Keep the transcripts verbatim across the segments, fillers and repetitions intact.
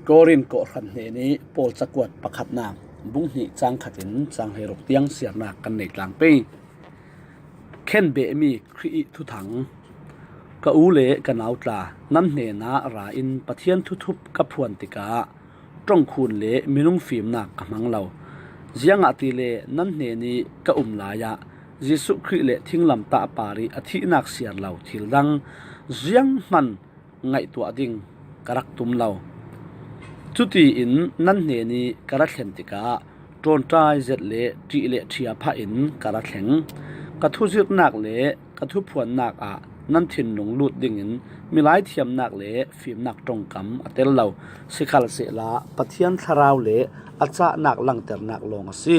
Korin kawhhran hnenih Paul cakuat pakhatnak bung hnih cang khatin cang hleiruk tiang siarnak kan nei tlang pei. Khenbehmi Khrih ih thuthang. Ka u le ka nau tla, nan hnenah ra in Pathian thuthup ka phuan tikah ṭongkhun le minung fimnak ka hmang lo. Ziangahtile nan hnenih ka um lai-ah Jesuh Khrih le thinglamtah parih a thihnak siar lo thil dang zianghman ngaihtuah ding ka rak tum lo. Cutiin nan hnenih ka ra thlen tikah ṭawnṭai zet le ṭih le ṭhia phahin ka ra thleng. Ka thuzirhnak le ka thuphuannak ah nan thinlung lut dingin milai thiamnak le fimnak ṭongkam a tel lo. Sikhalsehla Pathian Thlarau le a cahnak langternak lawng a si.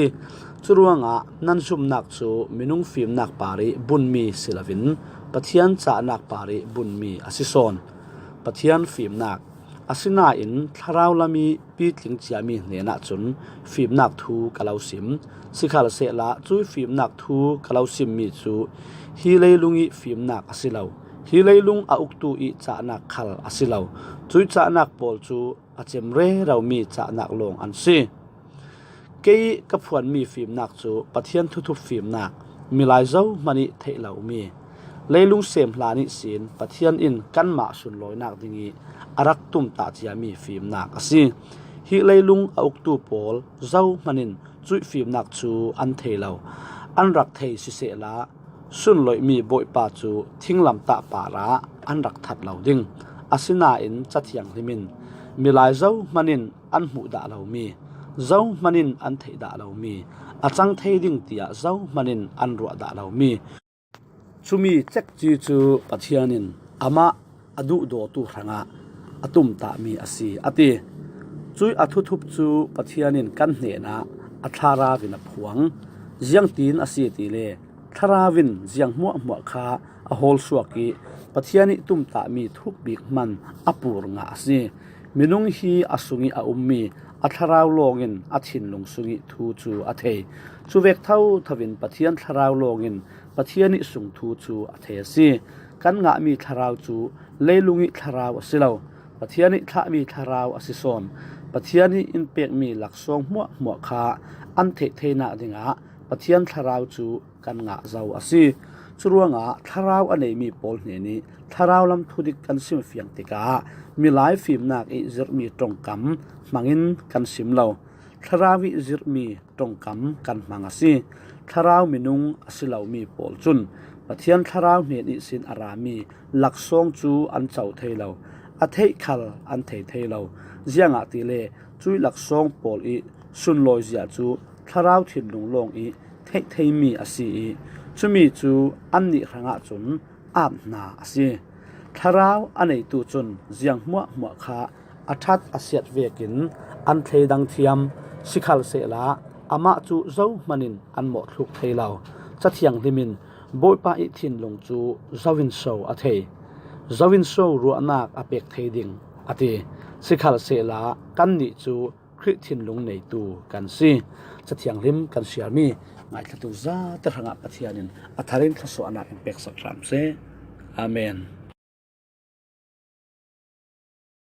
Curuangah nan zumnak cu minung fimnak parih bunmi si loin Pathian cahnak parih bunmi a si sawn. Pathian fimnak. Asinain thlarau lam ih pitling ciami hnenah cun fimnak thu ka lo sim. Sikhalsehla cuih fimnak thu ka lo simmi cu hi leilung ih fimnak a si lo, hi leilung a uktu ih cahnak khal a si lo. Cuih cahnak pawl cu a cem reromi cahnak lawng an si. Kei ka phuanmi fimnak cu Pathian thuthup fimnak, milai zohman ih theih lomi, leilung sem hlan ihsin Pathian in kanmah sunlawinak dingih a rak tumtah ciami fimnak a si. Hi leilung a uktu pawl zohman in cuih fimnak cu an thei lo. An rak thei sisehla, sunlawihmi Bawipa cu thinglamtah parah an rak that lo ding. Asinain Ca Thianghlim in milai zohman in an hmuh dah lomi, zohman in an theih dah lomi, a cang thei ding tiah zohman in an ruah dah lomi, cumi cekci cu Pathian in amah a duhdawtu hrangah a tumtahmi a si, a ti. Cuih a thuthup cu Pathian in kan hnenah a thlarau in a phuang. Ziangtin a si tile, thlarau in ziang hmuahhmuah kha a hawlsuak ih Pathian ih tumtahmi thuk bik hman a pur ngah a si. Minung hi a sungih a ummi a thlarau lawngin a thinlung sungih thu cu a thei. Cuvek thotho in Pathian Thlarau lawngin Pathian ih sung thu cu a thei a si. Kan ngahmi thlarau cu leilung ih thlarau a si lo, Pathian ih thlahmi thlarau a si sawn. Pathian ih in pekmi laksawng hmuahhmuah kha an theih theinak dingah Pathian Thlarau cu kan ngah zo a si. Curuangah thlarau a neimi pawl hnenih thlarau lam thudik kan sim fiang tikah milai fimnak ih zirhmi ṭongkam hmangin kan sim lo. Thlarau ih zirhmi ṭongkam kan hmang a si. Thlarau minung a si lomi pawl cun Pathian Thlarau hnen ihsin a rami laksawng cu an co thei lo, a theih khal an thei thei lo. Ziangahtile cuih laksawng pawl ih sunlawizia cu thlarau thinlung lawng ih theih theimi a si ih cumi cu annih hrangah cun ap hna a si. Thlarau a neitu cun ziang hmuahhmuah kha a ṭhat a siat vekin an thleidang thiam. Sikhalsehla amah cu zohman in an mawhthluk thei lo. Ca Thianghlim in Bawipa ih thinlung cu zo in so a thei, zo in so ruahnak a pek thei ding a ti. Sikhalsehla kannih cu Khrih thinlung neitu kan si. Ca Thianghlim kan siarmi ngaithlatu zate hrangah Pathian in a thar in thluasuahnak in peksak hram seh. Amen.